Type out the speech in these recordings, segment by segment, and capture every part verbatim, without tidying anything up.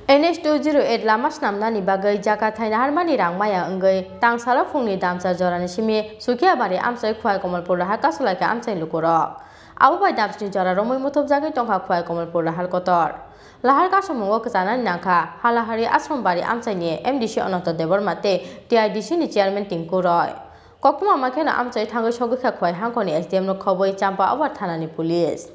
N H two zero eight lama swnamnani bagwi jaga thaina harmani rang maya wngwi tangsalo phungni damsa jorani simi Sukiabari amchai Khwai Komolpur lahar kasulaikha amchaini lukurok. Abo bai damsni jora romwi muthupjagwi tongkha Khwai Komolpur lahar kotor. Lahar kasamungo kwchanani nangkha Halahari Ashram Bari amchaini M D C Ananto Debbarma tei T I D C ni chairman Tinku Roy. Koktwma makheno amchai thangwi sogwikha Khwai hangkhorni S D M no khobwi Champawbar thanani police.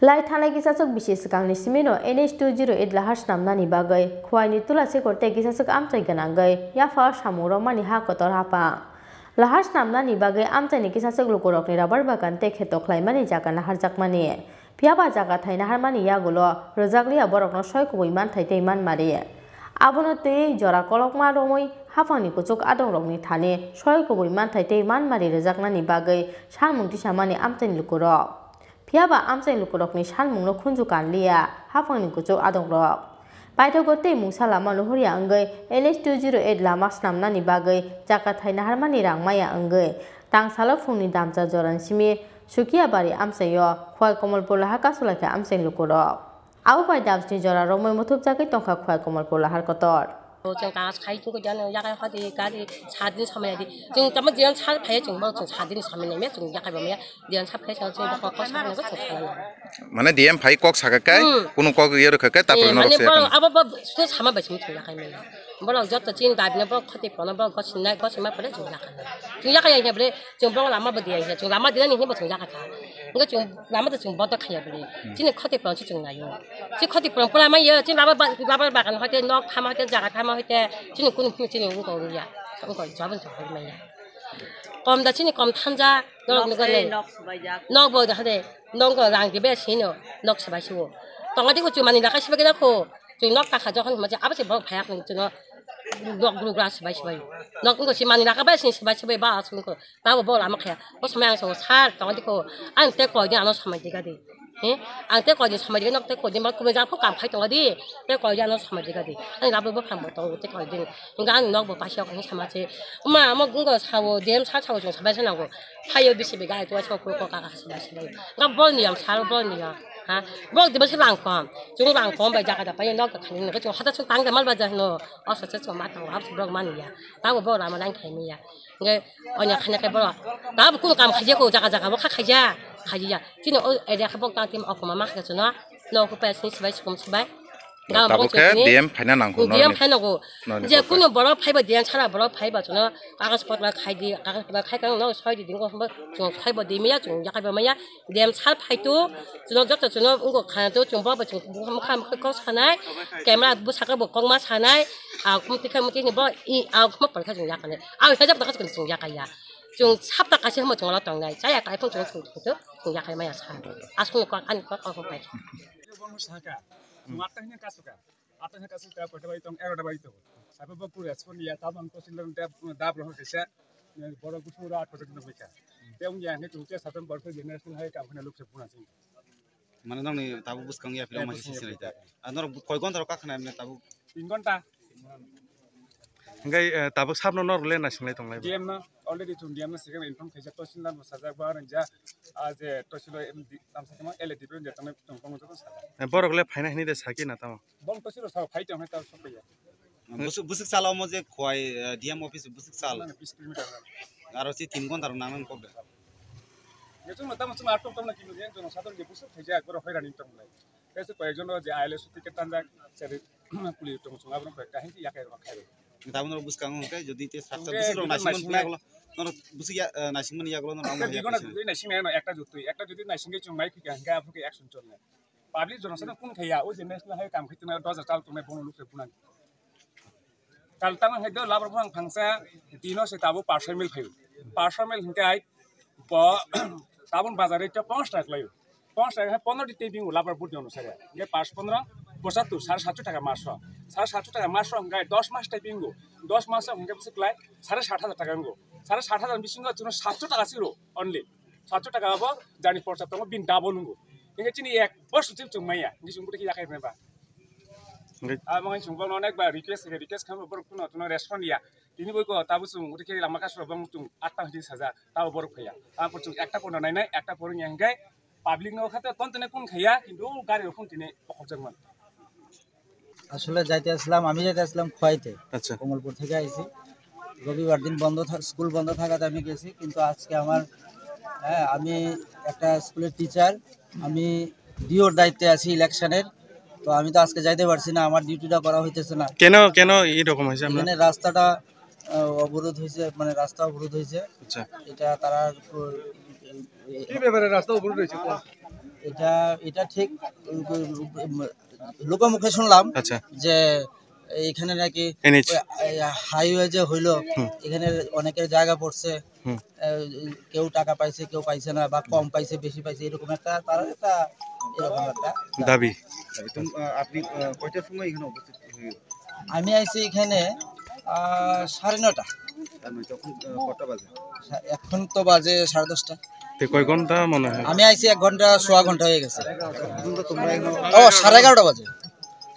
Lai thanai kisachwk bisi swkangni simino N H two zero eight lahar swnamnani bagwi Khwaini Tulasikor tei kisachwk amchai gwnangwi yaphao samung romani ha kotor haphang. Lahar swnamnani bagwi amchaini kisachwk lukurokni rabar bagan tei kheto khlaimani jaga naharjakmani. Phiyaba jaga thai naharmani yagulo rwjakliya borokno soi kubui manthai tei manmari. Abono twiwi jora kolokma romwi haphangni kuchuk adongrokni thani soi kubui manthai tei manmari rwjaknani bagwi sanmung tisamani amchaini lukurok. Phiyaba amchai lukurokni sanmungno khunju kanliya haphangni kuchuk adongrok. Paithago tei mungsa lama nuhurya wngwi N H two zero eight lama swnamnani bagwi jaga thai naharmani rang maya wngwi tangsalo phungni damcha jorani simi Sukiabari amchaio Khwai Komolpur lahar kasulaikha amchai lukurok. Abo bai damsni jora romwi muthupjagwi tongkha Khwai Komolpur lahar kotor. O chwng kaas khai tungkha jani yakai hadi gari sadin samaya di. Chwng tamo diyan sal phaya chwng bo chwng sadin samaya me chwng yakai bamaya diyan sal phaya chwng chwng kok kok sakna chwng khala. Mane D M phai kok saka kai, hmm, kunu kok yero kha kai, tapre, eh, norok mane se borok kan abo bo sto sama bai chwng yakai me. Borok joto chin dad ne borok khati kono borok gosinai gosima pore chwng yakai. Chwng yakai ya bre chwng borok lama bo diya ya chwng lama diya ni bo chwng yakai kha. Ngo chwng lama de chwng bodo khaya bini. Chini khoti pran si chwng nayo. Si khoti pran pura mai yo, chini lama ba-, lama bagan hoite, nok thama hoite, jaga thama hoite, chini kunu kunu chini ungko ungya. Ungko jabon jabon mai ya. Kom da chini kom thanja, nok nok nugo le. Nok bo da hade, nok go rang dibe sino, nok sabai siwo. Tonga diko chumani lakai sibe gida ko. Chwng nok takha jokhon hima je abo se borok phaiya khe chwng nok guruk gra sibai sibai. Nok ungko simani lakai bai sini sibai sibai ba aswk ungko. Tabo bo lama khaya. Bo samai ang sao, "Sir, tong diko, ang te koi din ano samai diga di." He? Ang te koi din samai diga, nok te koi din, ba kumui jang phung kam khai tong di. Te koi din ano samai diga di. Ani labo bo phang bo tong, te koi din. Hingga ang nok bo pasia ko sama se. Ma, mo gungo sao, dem sa sao, jong samai se nango. Phayo bisi biga, to sa ko ko ka ka samai se. Ga bol niyam, sar bol niyam. Ha? Bol diba se lang kom. Chung lang kom bai jaga da pai nok ka khani, chung hata chung tang da mal ba ja no. Osa se chung ma tang, ha, bol man ya. Tabo bo lama lang khai mi ya. Nge, onya khanya kai borok. Tabo kunu kam khaija ko, jaga jaga bo kha khaija, khaija. Chini o area khe bok tang tim okoma ma khaja chuno. No ko pes ni sibai sukum sibai. Ga tabuk bok khe chini D M phaina nang ko, D M norni, phaina ko. Norni je ko kunu borok phaiba, D M sara borok phaiba chuno. Kagas potla khai di, kagas potla khai kang no soi di ding ko hamba chuno soi bo di maya chuno yakai ba maya. Dem sal phaitu, chuno joto chuno ungo khana tu, chwng bo chwng mokha mokha kok sanai, camera bwsaka bo kokma sanai, a mukti kha mukti ni bo i a khuma pal kha chwng yakani. A hejab da kha chwng yakaya. Chwng sapta kaisa hamo chwng la tongnai. Chaya kai phung chwng chwng chwng chwng yakai maya sa. Asung ko ani ko ko pai. Saka. Mata hini kasuka. Atta hini kasu ta koita bai tong, egarota bai tong. Sabo bo kuru respond ya, tabang to sindan dab, dab rohor kaisa. Borok busu ra atta jona bai ka. Te ung ya hini chwng te satam borok generation hai kam hina luk se puna sing. Mane nokni tabuk bwskang ya, eh, philok ma bwskang sisi ya. Rai ta. A norok koi gonta rok kakhna emne tabuk? Tin gonta. Hingkai, eh, tabuk sabno norok le naising lai tong lai bo? D M no already chwng D M no sikhe inform khaijak, tosildan bo sajak, ba ringjak, a je tosilo M D, tamsa khe ma L A D P je tamo tong tong sajak. Eh, borok le phaina hini de saki na tamo? Bong tosilo sa phai tong hai ta sokya. Busuk, busuk sal omo je Khwai, eh, D M office busuk sal. Mane bis kilometer. Aro si tin gonta rok nang nang kok de. Nge chwng no tamo chwng atok tong na kilo je jono sadon je busuk khaijak, borok hai rani tong lai. Kaisa koyekjono je I L S ticket tanjak, seri puli tong chwng abono koyekta hinsi yakai rok khai. Tabuk norok bwskango hwnkhe jodi te saksa bwswk rok naisingmani yagulo, norok bwswk ya, eh, naisingmani yagulo norok amo hai digona yagulo. Jodi naising nai no ekta jutui, ekta jodi naisingwi chwng mai khika hwnkhe aphuru khe action cholnai. Public jonosano kun khaiya, o je national highway kam khai tongnai, doja chal tongnai, bono lukhe bunani. Kal tamo hai do labar buphang phangsa dino se tabuk parsa mil phaio. Parsa mil hwnkhe ai bo tabun bazar rate ponchash taka kwlaio. Ponchash taka hai pondro di tei bingo labar budi ono sare. Hwnkhe panch pondro pochattor, sare satso taka maso. Sare satso taka maso hwnkhe dos mas tei bingo. Dos maso hwnkhe bwswk kwlai sare sat hajar taka wngo. Sare sat hajar bisingo chwngno satso taka siro only. Satso taka abo jani porcha tongo bini double wngo. Hwnkhe chini ek bosor chwng maya. Hwnkhe chwng bwtwi yakhai rwnai ba. Hwnkhe abo wngkha chwng bono onek ba request khe request khe borok kuno tono respond ya. Tini boi ko tabuk chwng uti khe lama kasura bang chwng atta hwdi saja tabo borok phaiya. Tabo chwng ekta porno nainai, ekta porno ya hwnkhe public no khato kon tene kun khaiya, kintu gari rok phone tini bokhokjak man. আসলে যাইতে আসলাম, আমি যাইতে আসলাম খোয়াইতে। আচ্ছা। কমলপুর থেকে আইছি। রবিবার দিন বন্ধ থাক-, স্কুল বন্ধ থাকাতে আমি গেছি, কিন্তু আজকে আমার, হ্যাঁ, আমি একটা স্কুলের টিচার, আমি ডিওর দায়িত্বে আছি ইলেকশনের। তো আমি তো আজকে যাইতে পারছি না, আমার ডিউটিটা করা হইতেছে না। কেন, কেন এইরকম হয়েছে আপনার? এখানে রাস্তাটা, আহ, অবরোধ হয়েছে, মানে রাস্তা অবরোধ হয়েছে। আচ্ছা। এটা তারা, কি ব্যাপারে রাস্তা অবরোধ হয়েছে? এটা, এটা ঠিক, উম, উম, লোকমুখে শুনলাম আচ্ছা। যে এইখানে নাকি এনএইচ। ওই, এই হাইওয়ে যে হইলো, হুম। এখানে অনেকের জায়গা পড়ছে, হুম। এ, কেউ টাকা পাইছে, কেউ পাইছে না, বা কম পাইছে, বেশি পাইছে, এরকম একটা, তারা একটা, এরকম একটা দাবি। তুমি, আহ, আপনি, আহ, কয়টার সময় এখানে উপস্থিত হয়ে? আমি আইছি এখানে, আহ, সাড়ে নয়টা। সাড়ে নয়টা, এখন, আহ, কটা বাজে? সা-, এখন তো বাজে সাড়ে দশটা। তো কয় ঘন্টা মনে হয়? আমি আইছি এক ঘন্টা, সোয়া ঘন্টা হয়ে গেছে। এখন তো তোমরা এখানে ও, সাড়ে এগারোটা বাজে।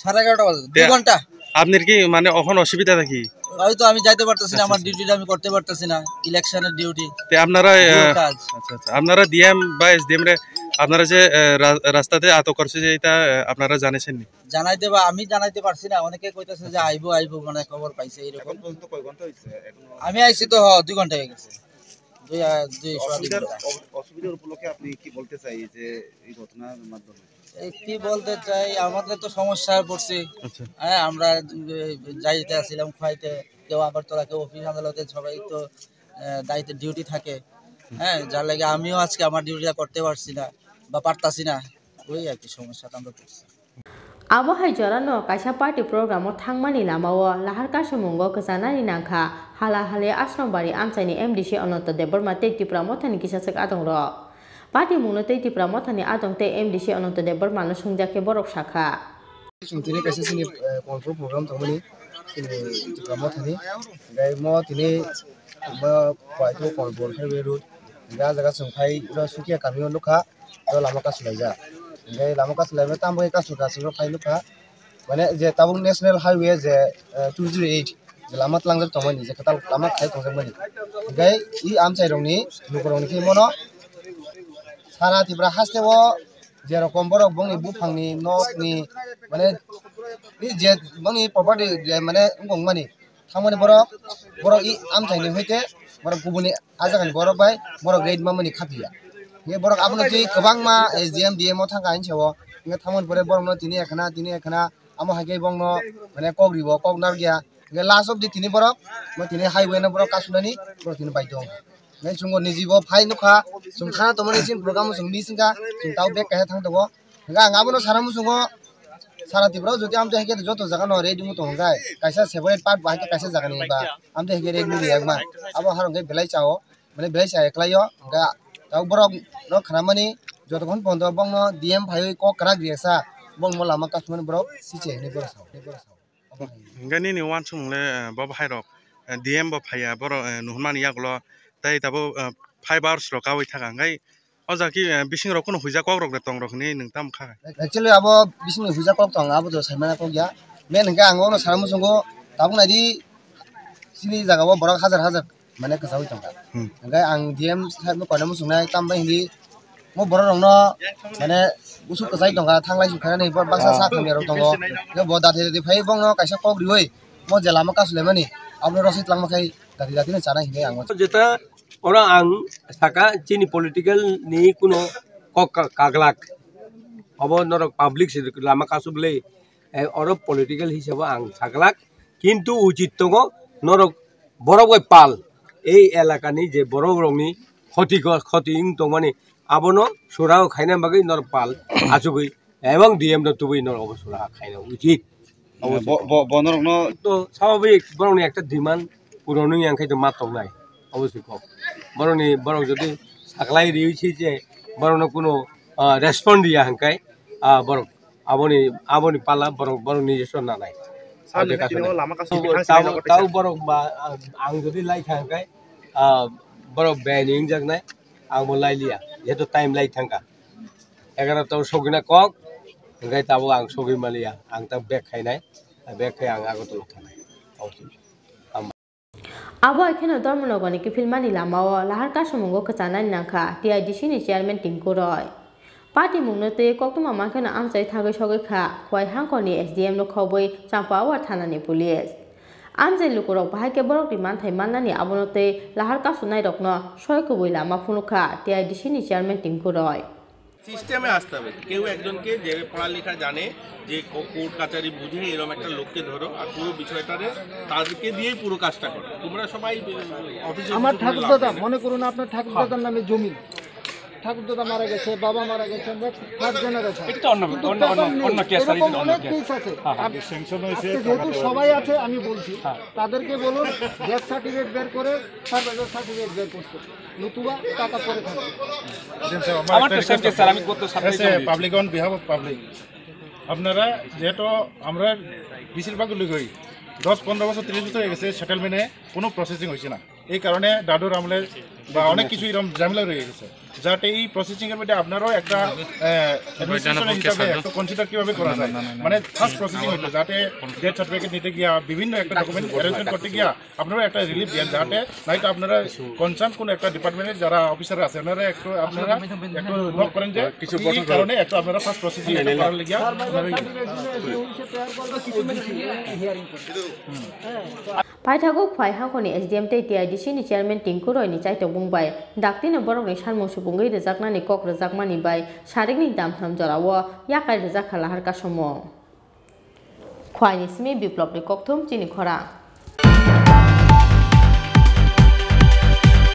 সাড়ে এগারোটা বাজে, দুই তে ঘন্টা। আপনার কি মানে এখন অসুবিধা নাকি? হয়তো আমি যাইতে পারতেছি না, আচ্ছা, আমার আচ্ছা। ডিউটিটা আমি করতে পারতেছি না, ইলেকশনের ডিউটি। তে আপনারা, ডিউটি আহ, কাজ। আচ্ছা, আচ্ছা। আপনারা ডিএম বা এসডিএম রে আপনারা যে, আহ, রা-, রাস্তাতে আটক করছে যে এটা, আহ, আপনারা জানেছেন নি? জানাইতে বা আমি জানাইতে পারছি না, অনেকে কইতাছে যে আইবো, আইবো, মানে খবর পাইছে এরকম। এখন পর্যন্ত কয় ঘন্টা হইছে? এখনো আমি আইছি তো, হ, দুই ঘন্টা হয়ে গেছে। দুই, আহ, দুই, সোয়া দুই অসুবিধার, ঘন্টা। অ-, অসুবিধার উপলক্ষে আপনি কি বলতে চাই যে এই ঘটনার মাধ্যমে? এই কি বলতে চাই, আমাদের তো সমস্যায় পড়ছি। আচ্ছা। হ্যাঁ, আমরা, এ, যাইতে আসছিলাম খোয়াইতে, কেউ আগরতলা, কেউ অফিস আদালতে, সবাই তো, এ, দায়িত্বে ডিউটি থাকে। হ্যাঁ, যার লাগে আমিও আজকে আমার ডিউটিটা করতে পারছি না বা পারতাছি না, ওই আর কি সমস্যাটা আমরা পড়ছি। Abo hai jorano kaisa party program o thangmani lamao lahar kasamungo kwchanani nangkha, hala hali Asrambari amchaini M D C Ananto Debbarma tei Tipra Mothani kisachwk adongrok. Party mungno tei Tipra Mothani adong tei M D C Ananto Debbarmano swngjak khe borok sakha. Chwng tini kaisa chini, eh, control program tongmani, chini Tipra Mothani. Hingke mo tini mo Koito Korbor hai road. Hingke ah jaga chwng phai oro Sukia kamio nukha, oro lama kasu laijak. Hingke lama kasu laimani tamo kasu kasu phai nukha. Mane je tabuk national highway je, eh, two zero eight, je lama tlangjak tongmani, je kwtal lama khai tongjakmani. Hingke i amchairokni, lukurokni khe mono sara Tripura hasteo je rokom borok bongni buphangni nokni, mane, i je bongni property je, mane, wngkong mani, thangmani borok, borok i amchaini hoite borok kubuni ah jagani borok bai borok raid mamani khapiya. Hingke borok abono twi kwbangma S D M, D M o thangkha hinwi sao. Hingke thangmani pore borokno tini ekhna, tini ekhna, amo hai khe bongno, mane, kok ribo, kok narwkya. Hingke last of the tini borok, mo tini highway no borok kasunani, borok tini baidhyo wngkha. Hingke chwng bo niji bo phai nukha, chwng khana tongmani chini program chwng missing kha, chwng tao bag kaisa thang tongo. Hingke ang abono sana muchungo, sara Tripura o jodi amtwi hai khe joto jaga no raid wngwi tongo hingke, kaisa separate part bo hai khe kaisa jaga ni ba amtwi hai khe raid wngwi riyakma. Abo harong khe belai chao, mane belai cha eklai o, hingke tao borok no khnamani jotokhon pondo bongno D M phaiwi kok kwrak riyasa, bongno lama kasumani borok siche hinwi borok sao, hinwi borok sao. Hingke nini uansukmung le, eh, bo bahai rok, eh, D M bo phaiya, borok, eh, nuhunmani yagulo tei tabuk, eh, five hours rok kaui thaka, hingke o jaga ki, eh, bising rok kunu huijak kok rok de tong rok hinui nwng tamo kha? Actually, abo bising ni huijak kok tong, abo to saimana kok ya. Men hingke ang ono sana muchungo, tabuk nai di, chini jaga o borok hajar hajar mane kwchaui tongkha. Hmm. Hingke ang D M saheb no koina muchungnai, tamo bai hindi mo borok rok no mane usuk kwchai tongkha, thanglai suk khainani, bo baksa sa hamya rok tongo. Hingke bo dati dati phai bongno kaisa kok riui mo je lama kasu laimani, abono rosai twlangma khai dati dati no chana hinui ang. Jeta oro ang saka chini political ni kuno kok ka-, kaglak. Obo norok public se lama kasu bwlai, eh, oro political hisabo ang saglak. Kintu uchit tongo norok borok bai pal, ei elakani je borok rokni khoti go-, khoti wng tongmani abono sura o khaina bagwi norok pal achugwi ebong D M no tubui norok obo sura khaina uchit. Obo bo, bo, bo norokno to swababik borokni ekta demand puron wngya hwnkhe to ma tongnai obo se kok. Borokni borok jodi saklai riui se je borokno kuno, ah, respond riya hwnkhe, ah, borok aboni, aboni pala borok, borok nijosw nanai. Sir, abo nini kaisa tini o nai. Lama kasu tabo, tabo borok ba, ah, ang jodi lai thang khe, ah, borok beni wngjaknai, ang bo lai liya. Jehetu time lai thangkha. Egarota o sogwina kok, hingke tabuk ang sogwi maliya. Ang ta bag khainai, bag khai ang Agartala thangnai. Abo hai kheno Dharmanagarni kiphilmani lamao lahar kasamungo kwchanani nangkha T I D C ni chairman Tinku Roy. Patimungno twi koktwma mankheno amchai thagwi sogwi kha Khwai Hangkhorni S D M no khobwi Champawar thanani police. Amchai lukurok bahai khe borokni manthai mannani abono tei lahar kachunairokno soi kubui lama phunukha T I D C ni chairman Tinku Roy. সিস্টেমে আসতে হবে। কেউ একজনকে যে পড়ালেখা জানে, যে কোর্ট কাচারি বুঝে, এরকম একটা লোককে ধরো, আর পুরো বিষয়টারে তাদেরকে দিয়েই পুরো কাজটা করো। তোমরা সবাই অফিসে আমার ঠাকুরদাদা, মনে করুন আপনার ঠাকুরদাদার নামে জমি, ঠাকুরদাদা মারা গেছে, বাবা মারা গেছে, নেক্সট থার্ড জেনারেশন। এটা তো অন্য- অন্য- অন্য- অন্য কেস, স্যার, এটা তো অন্য অনেক কেস। কেস আছে। হ্যাঁ, হ্যাঁ। আপ- আজকে যেহেতু সবাই আছে, আমি বলছি, তাদেরকে বলুন ডেথ সার্টিফিকেট বের করে সার্ভাইভাল সার্টিফিকেট বের করতে, নতুবা টাকা পরে থাকবে। আমার তো সেম কেস, স্যার, আমি গত সাপ্তাহে জমা দিয়েছি। Public on behalf of public, আপনারা যেহেতু আমরা বেশিরভাগ লোকই দশ পনেরো বছর, তিরিশ বছর হয়ে গেছে সেটেলমেন্টে কোনো প্রসেসিং হয়েছে না। এই কারণে দাদুর আমলে বা অনেক কিছু এরকম ঝামেলা রয়ে গেছে, যাতে এই প্রসেসিং এর মধ্যে আপনারাও একটা অ্যাডমিনিস্ট্রেশন হিসাবে একটা কনসিডার কিভাবে করা যায়, মানে ফার্স্ট প্রসেসিং হইতো, যাতে ডেথ সার্টিফিকেট নিতে গিয়া বিভিন্ন একটা ডকুমেন্ট অ্যারেঞ্জমেন্ট করতে গিয়া আপনারা একটা রিলিফ দেন, যাতে নাইতো আপনারা কনসার্ন কোনো একটা ডিপার্টমেন্টের যারা অফিসার আছে, ওনারা একটু আপনারা একটু নক করেন যে কিছু এই কারণে একটু আপনারা ফার্স্ট প্রসেসিং করার লাগিয়া আপনারা Paithago Khwai Hangkhorni S D M tei T I D C ni chairman Tinku Roy ni chaitokbung bai daktino borokni sanmung supungwi rwjaknani kok rwjakmani bai sarikni damtham jorao yakai rwjak kha lahar kasomung. Khwaini simi Biplopni kokthum chini khorang.